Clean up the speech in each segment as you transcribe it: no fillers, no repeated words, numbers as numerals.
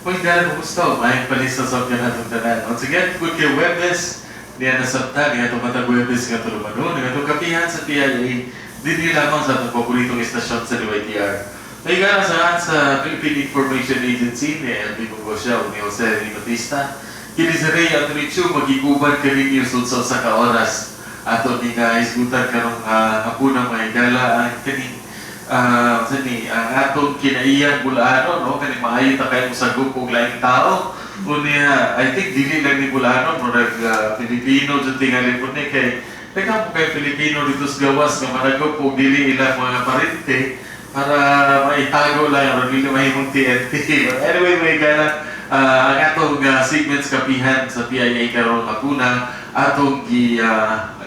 Uy, gala, kumusta? Maayong palista sa kanatong tanan. Once again, good kay Webes, niya nasabta, niya itong matag Webes nga tulumanon, niya itong kapihan sa PIA, dinhi lamang sa atong paboritong istasyon sa DYTR. May gala sa Philippine Information Agency ni LB Bongosya o ni Jose Rene Batista. Kini si Ray Anthony Chu, magiguban kaninyo sa usa ka oras. Ato ni nga isgutan karong hapuna, mga higala, ang kaning sa ni ang atong kinaiyang Bulaano, no, kani maayo ta kay mosagop og laing tao. Unya, I think dili lang ni Bulaano, murag Pilipino jud tingali pud ni, kay daghan po kay Pilipino dito sa gawas nga managop og dili ilang mga parente para maitago lang aron dili mahimong TNT. But anyway, mga higala, ang atong segments kapihan sa PIA karong hapuna, atong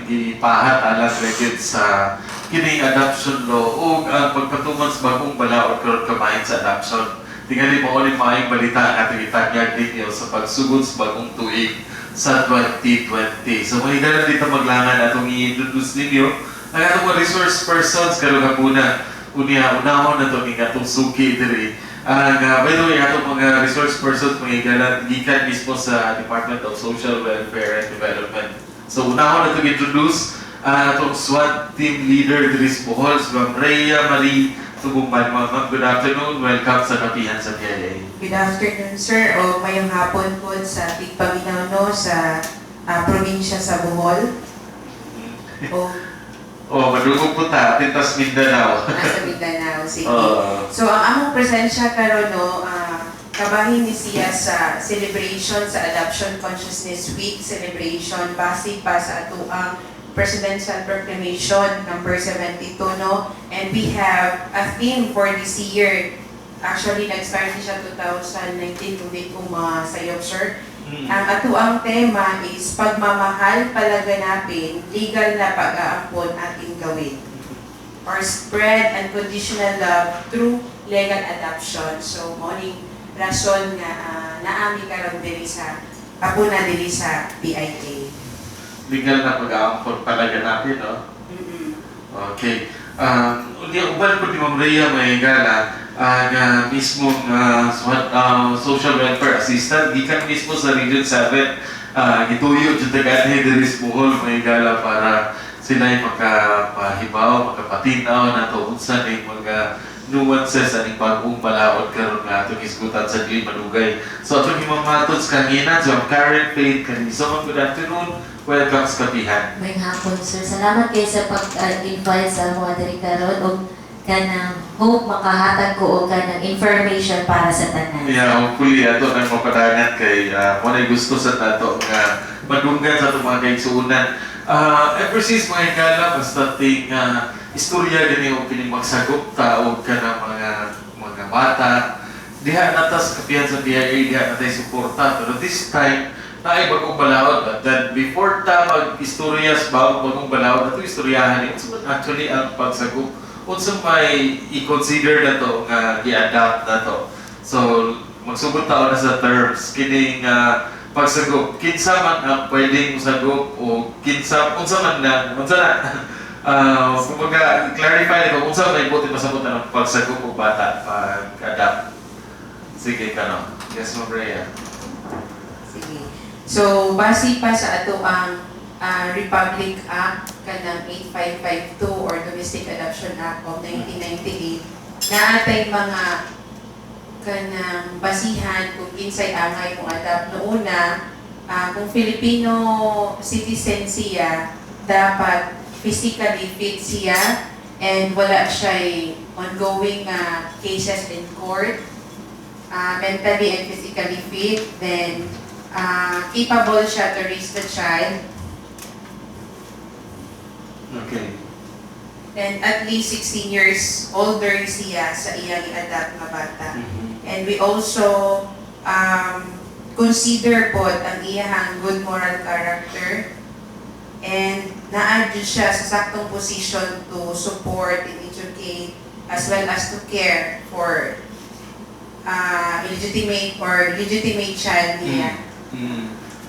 gipahat alang record sa kining adoption law ug ang pagpatuman sa bagong balaod karon kamahin sa adoption. Tingali mao ni maayong balita ang atong itanyag ninyo sa pagsugod sa bagong tuig sa 2020. So mga higala, dito maglangan, atong i-introduce ninyo ang atong mga resource persons karong hapuna. Unya, unahon na ito ning atong suki diri. Ang by the way, atong mga resource persons, mga higala, gikan mismo sa Department of Social Welfare and Development. So unahon na ito introduce ang atong SWAT team leader diri sa Bohol, si Ma'am Rhea Marie Tubumban. Ma'am, good afternoon. Welcome sa Kapihan sa PIA. Good afternoon, sir. O mayong hapon po sa tigpaminaw, no, sa probinsya sa Bohol. O Oh, madungog po ta, Tintas Mindanao. Nasa Mindanao. Sige. So, ang among presensya karon, no, kabahin ni siya sa celebration sa Adoption Consciousness Week celebration base pa sa atoang Presidential Proclamation number 72, no, and we have a theme for this year. Actually, nag-start ni siya 2019 kung di ko masayop, sir. Ang atoang tema is "Pagmamahal palaganapin, legal na pag-aampon ating gawin." Or spread unconditional love through legal adoption. So, mao ning rason nga naami karon diri sa hapuna diri sa PIA. Legal na pag-aampon palaganapin, no? Mm. Okay. Unya, uban po ni Ma'am Rhea, mga higala, ang mismong social welfare assistant gikan mismo sa Region 7, gituyo jud taga diri sa Bohol, mga higala, para sila ay makapahibaw, makapatinaw nato unsa ning mga nuances aning bagong balaod karon nga atong hisgutan sa dili madugay. So atong imamatod sa kanginan, si Ma'am Karen Faith Canizo. Ma'am, good afternoon. Welcome sa Kapihan. Maayong hapon, sir. Salamat kay sa pag-invite sa mga diri karon ug kanang hope makahatag ko og kanang information para sa tanan. Yeah, hopefully ato nang mapadangan kay mo na gusto sa tato nga madunggan sa atong mga kaigsuonan. Ever since, mga higala, basta ting istorya gani og kining magsagop ta og kanang mga bata diha na ta sa Kapihan sa PIA, diha na tay suporta, pero this time naay bagong balaod. But then before ta mag-istorya sa bagong balaod, ato istoryahan ni unsa man actually ang pagsagop, unsa may i-consider na to nga gi-adapt na to. So magsugod ta na sa terms kining pagsagop, kinsa man ang pwedeng mosagop o kinsa unsa man na unsa na, kumbaga clarify na kung unsa may buti pasabot na ng pagsagop og bata, pag-adapt. Sige ka, no? Yes, Ma'am Rhea. Sige. So, base pa sa ato ang Republic Act kanang 8552 or Domestic Adoption Act of 1998, naatay mga kanang basihan kung kinsay angay mo adapt. No, una, kung Filipino citizen siya, dapat physically fit siya and wala siya ongoing cases in court, mentally and physically fit, then capable siya to raise the child, and at least 16 years older siya sa iyang i-adopt nga bata. And we also consider po ang iyang good moral character and naa jud siya sa saktong position to support and educate as well as to care for illegitimate or legitimate child niya.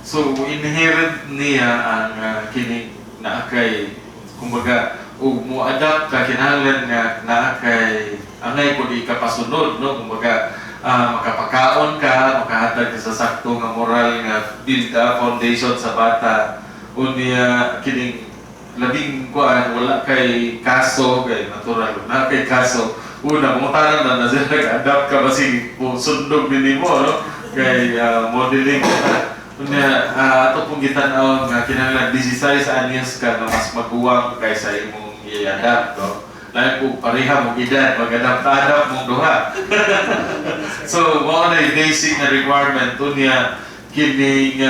So inherent niya ang kining naa kay, kumbaga, ug mo adapt ka, kinahanglan nga naa kay angay pud ikapasunod, no? Kumbaga Makapakaon ka, makahatag ka sa sakto nga moral nga build up foundation sa bata. Unya kining labing kuan, wala kay kaso, kay natural na kay kaso. Una, mangutanan na na sila, nag-adapt ka ba, sige sundog din nimo, no, kay modeling ka. Unya ato pong gitan-aw nga kinahanglan 16 anyos ka nga mas maguwang kaysa imong i-adapt, no. Lain po pareha mong edad, mag-adapt adapt mong duha. So mao na yung basic na requirement. Unya kining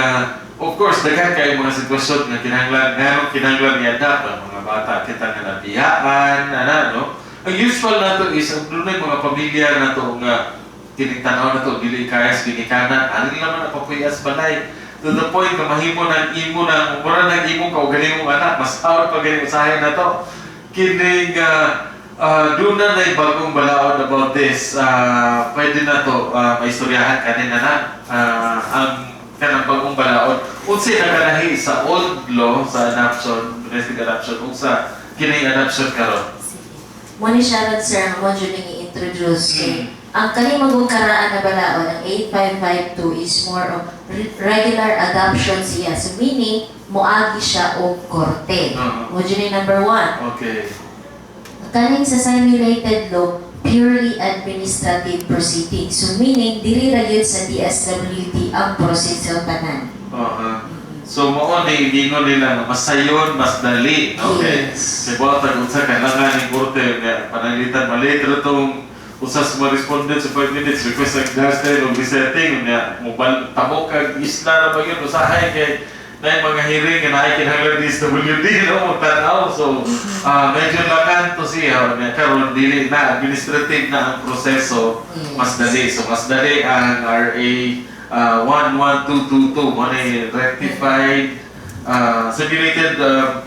of course daghan kay mga sitwasyon nga kinahanglan, nganong kinahanglan i-adapt ang mga bata kita nga nabiyaan ana, no. Ang usual nato is ang dunay mga pamilya nato nga kining tan-aw nato dili kaya sa ginikanan, ali naman na papuyas balay, to the point nga mahimo nang imo nang mura nang imong kaugalingong anak, mas out pa gani usahay nato kining doon na na'y bagong balaod about this. Pwede na to maistoryahan kanina na ang kanang bagong balaod. Unsay nakalahi sa old law sa adoption, domestic adoption, ug sa kining adoption karon? Sige. Mo ni siya ron, sir, ang mo jud ning i-introduce kay ang kaning magong karaan na balaod, ang 8552, is more of regular adoption siya. So meaning, moagi siya og korte. Mo jud ni number one. Kaning sa simulated law, purely administrative proceeding. So meaning, diri ra gyud sa DSWD ang proseso tanan. So mao ni giingon nila nga mas sayon, mas dali. Okay. Yes. Kay buhat tag unsa kailangan ning korte nga pananglitan malit ra tong usa sa mga respondent sa 5 minutes, request ang adjustment o resetting, unya mo tabok kag isla na ba yun usahay kay naay mga hearing nga naay kinahanglan DSWD, no, mo tan-aw. So medyo lakan to siya. Unya karon dili na, administrative na ang proseso, mas dali. So mas dali ang RA 11222 mo ni rectified Simulated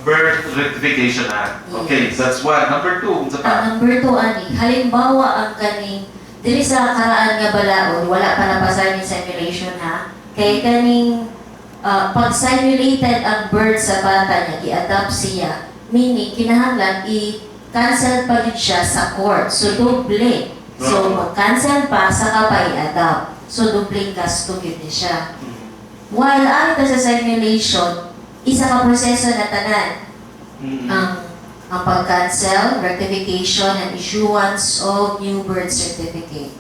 Birth Rectification Act. Okay, that's one. Number two, unsa pa? Ang number two ani, halimbawa ang kaning diri sa karaan nga balaod, wala pa napasar ni simulation ha. Kay kaning pag simulated ang birth sa bata niya, gi-adopt siya, meaning kinahanglan i-cancel pa jud siya sa court. So doble. So mag-cancel pa saka pa i-adopt. So dobleng gasto gyud ni siya. While ang sa simulation, isa ka proseso na tanan ang pag-cancel, rectification, and issuance of new birth certificate.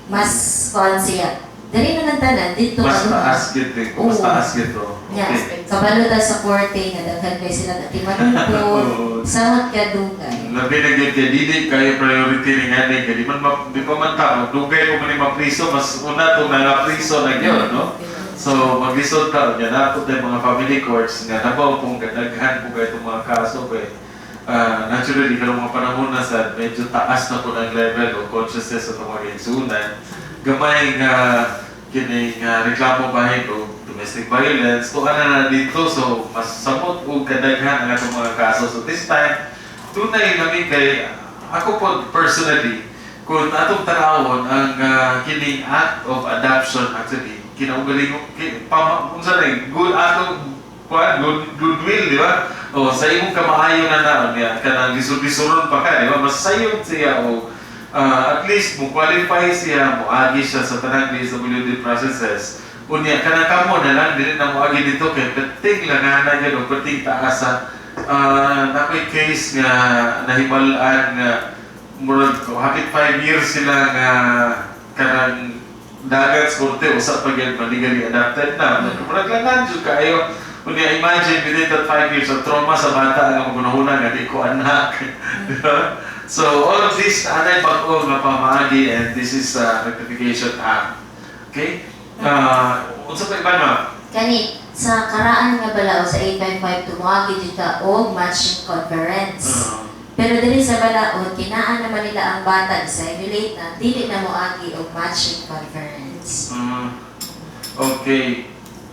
Mas kuan siya. Dali naman tanan dito Mas ka taas gyud eh. Mas Oo. taas gyud to. Yeah. Okay. Kabalo ta sa korte nga daghan kay sila atimanupod, samot ka dugay. Labi na gyud kay dili kayo priority ni ngani kay di man di pa man ta dugay pa man ni mapriso, mas una tong nangapriso na gyud, no. So maglisod ta unya nato tay mga family courts nga nabaw pong kadaghan po kay itong mga kaso kay naturally karong mga panahon na sad medyo taas na po ang level of consciousness sa itong mga igsuonan, gamay nga kini nga reklamo bahin og domestic violence to ana na dito. So mas samot og kadaghan ang atong mga kaso. So this time tunay namin kay ako po personally, kung atong tanawon ang kining act of adoption, actually kinaugalingon ki, pama unsa na good atong kuan, goodwill, di ba? O sa imong kamaayo na naon niya kanang lisod-lisuron pa ka, di ba? Mas sayon siya o at least mo qualify siya, moagi siya sa tanang DSWD processes. Unya kanang kamo na lang dili na moagi dito kay perting langana gyud o perting taas sa nakoy case nga nahibal-an nga murag hapit 5 years sila nga kanang dagat sa korte, usa pa gyud ma-legally adopted na. Murag langan jud kaayo. Unya imagine within that 5 years ang trauma sa bata nga magunahuna nga di ko anak, di ba? So all of this anay bag-o nga pamaagi and this is Rectification Act. Okay, unsa pa iban, ma'am? Kani sa karaan nga balaod sa 8552, moagi jud ka og matching conference. Pero diri sa balaod, kinaan naman nila ang bata, simulate na, dili na moagi og matching conference. Okay.